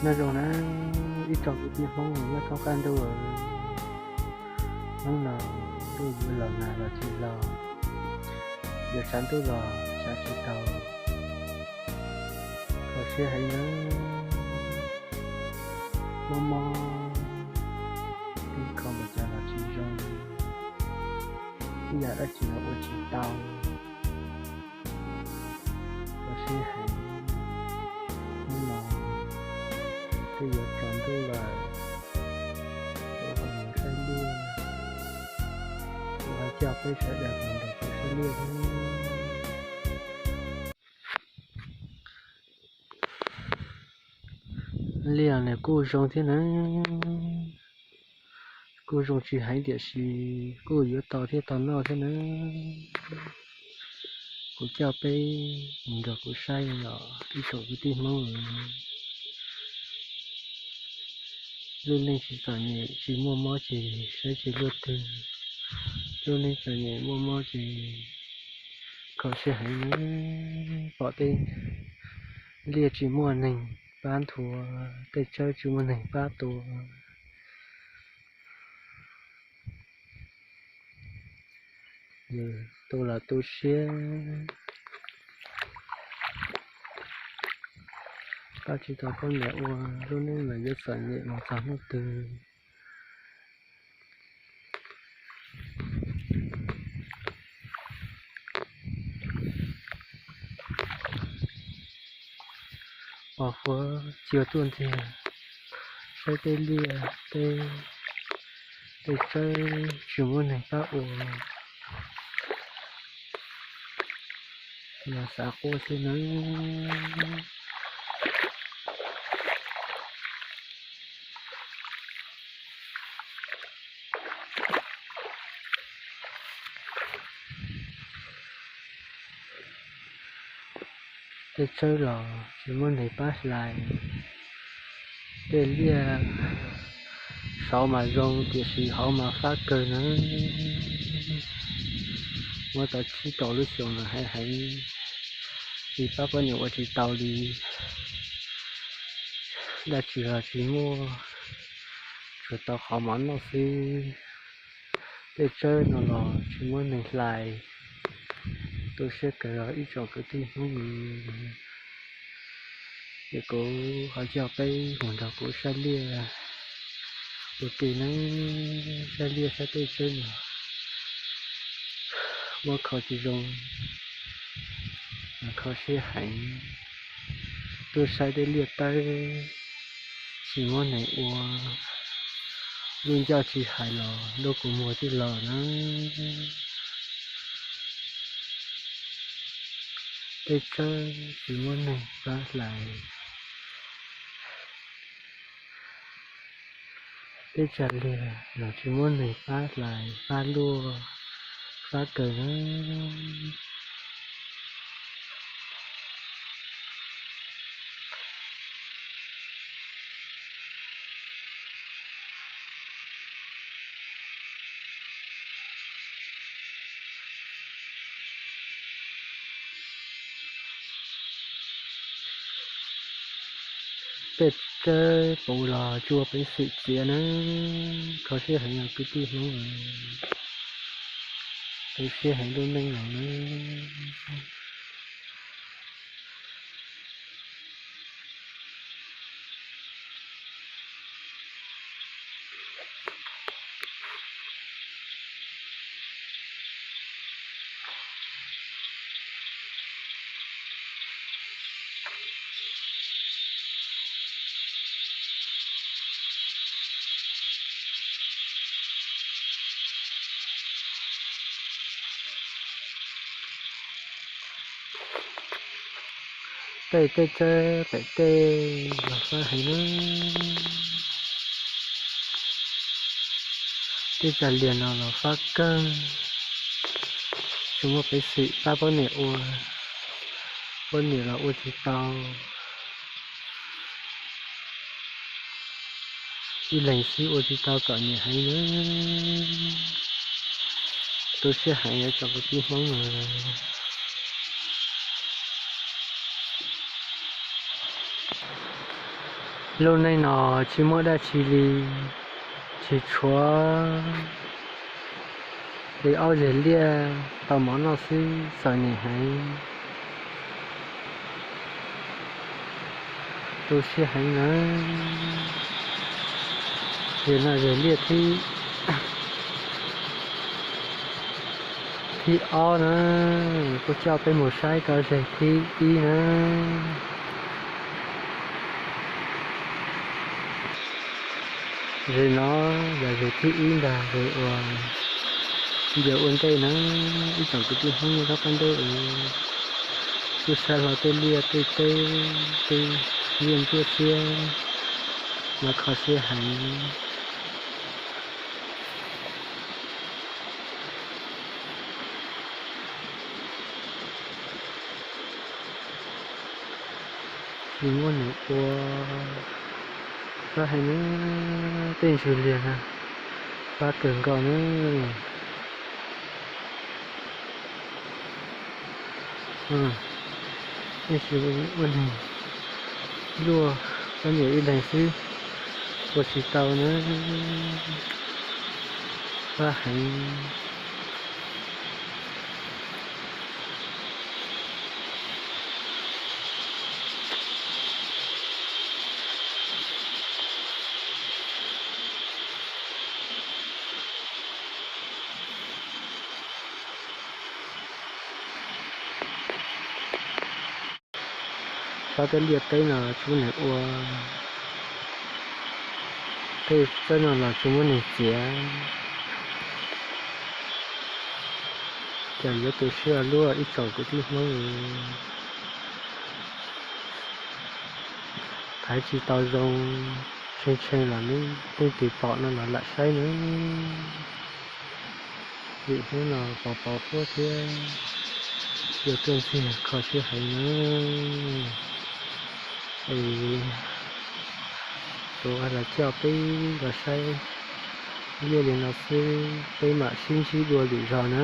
Nyob zoo na ib tsoom kwv tij Hmoob nyob thoob qab ntuj, hnub no ntuj yuav los nag los tsis los, yuav tshav ntuj los tshav tsis tau, kho siab heev na, mob mob, ib kho npaum cas los tsis zoo, ib yam dab tsi los ua tsis tau, kho siab heev. Hnub no twb yuav tsaus ntuj lawm, kuv ho mus saib liaj, kuv ho coj peb sawv daws mus nrog kuv saib liaj. Liaj nws kuj zoo thiab na, kuj zoo tsis heev tiam sis kuj yuav tau thiab tau noj thiab na. Kuv coj peb mus nrog kuv saib os ib tsoom kwv tij Hmoob. Lub neej tsis txom nyem tsis muaj mob ces saib tsis luaj twg, lub neej txom nyem muaj mob ces kho siab heev na. Pom tej liaj tsis muaj neeg pab nthuav, tej tsawb tsis muaj neeg pab tua, tu los tu siab, pab tsis tau poj niam ua, lub neej mas yuav txom nyem mus txog hnub twg. Pos huab cia tuaj ntxiag, saib tej liaj tej, tej tsawb tsis muaj neeg pab ua, mas xav quaj xwb nawb. Tej tsawb los tsis muaj neeg pab hlais, tej liaj saud mas zoo tiam sis hauv mas fab kawg nawb. Muab tau tsib rau lub xyoos no heev heev, tsis pab poj niam ua tsis tau li, dab tsi los tsis muaj, tsuas tau qhov mov noj xwb. Tej tsawb no los tsis muaj neeg hlais, tu siab kawg os ib tsoom kwv tij Hmoob. Ces kuv ho coj peb mus nrog kuv saib liaj ua ke nawb, saib liaj saib tej tsawb no muab kho tsis zoo, kho siab heev. Tuaj saib tej liaj tawb tsis muaj neeg ua, lub ncauj tsis hais los lub kua muag twb los na. Tej tsawb tsis muaj neeg pab hlais, tej tsav liag los tsis muaj neeg pab hlais pab luaj, fab kawg na. Tej tsawb puv los tsuas peb xwm txiav na, kho siab heev os kwv tij Hmoob, tu siab heev lub neej no na. Tej tej tsawb pem tej los fab heev na. Tej tsav liag no los fab kawg, tsis muaj peev xwm pab poj niam ua, poj niam los ua tsis tau, ib leeg xwb ua tsis tau txom nyem heev na. Tu siab heev tsoom kwv tij Hmoob na. Lub neej no tsis muaj dab tsi li, tsis tshuav li ob zeg liaj tau mov noj xwb, txom nyem heev, tu siab heev na. Zeg no zeg liaj thib, thib ob na, kuv coj peb mus saib rau zeg thib ib na. Zeg no yog zeg thib ib ntag, zeg uas yog ua ntej na, ib tsoom kwv tij Hmoob nyob rau qab ntuj es kuj saib hlo tej liaj tej teb, tej liaj ntsuab xiab no kho siab heev. Tsis muaj neeg ua, fab heev na, tej ntsis liag na, fab kawg nkaus na. Tej ntsis ua neeg luaj, kab niam ib leeg xwb ua tsis tau na, fab heev. Fab tej liaj teb no tsis muaj neeg ua, tej txawb no los tsis muaj neeg txiav, cas yuav tu siab luaj ib tsoom kwv tij Hmoob. Thaiv tsis tau zoo, tshee tshee los neb leej twg pom no los lam saib na. Vim hnub no pos pos huab thiab yuav tuaj ntxiag kho siab heev na. Es kuv los coj peb los saib liaj li no xwb, peb mam sib ntsib dua lwm zaus na.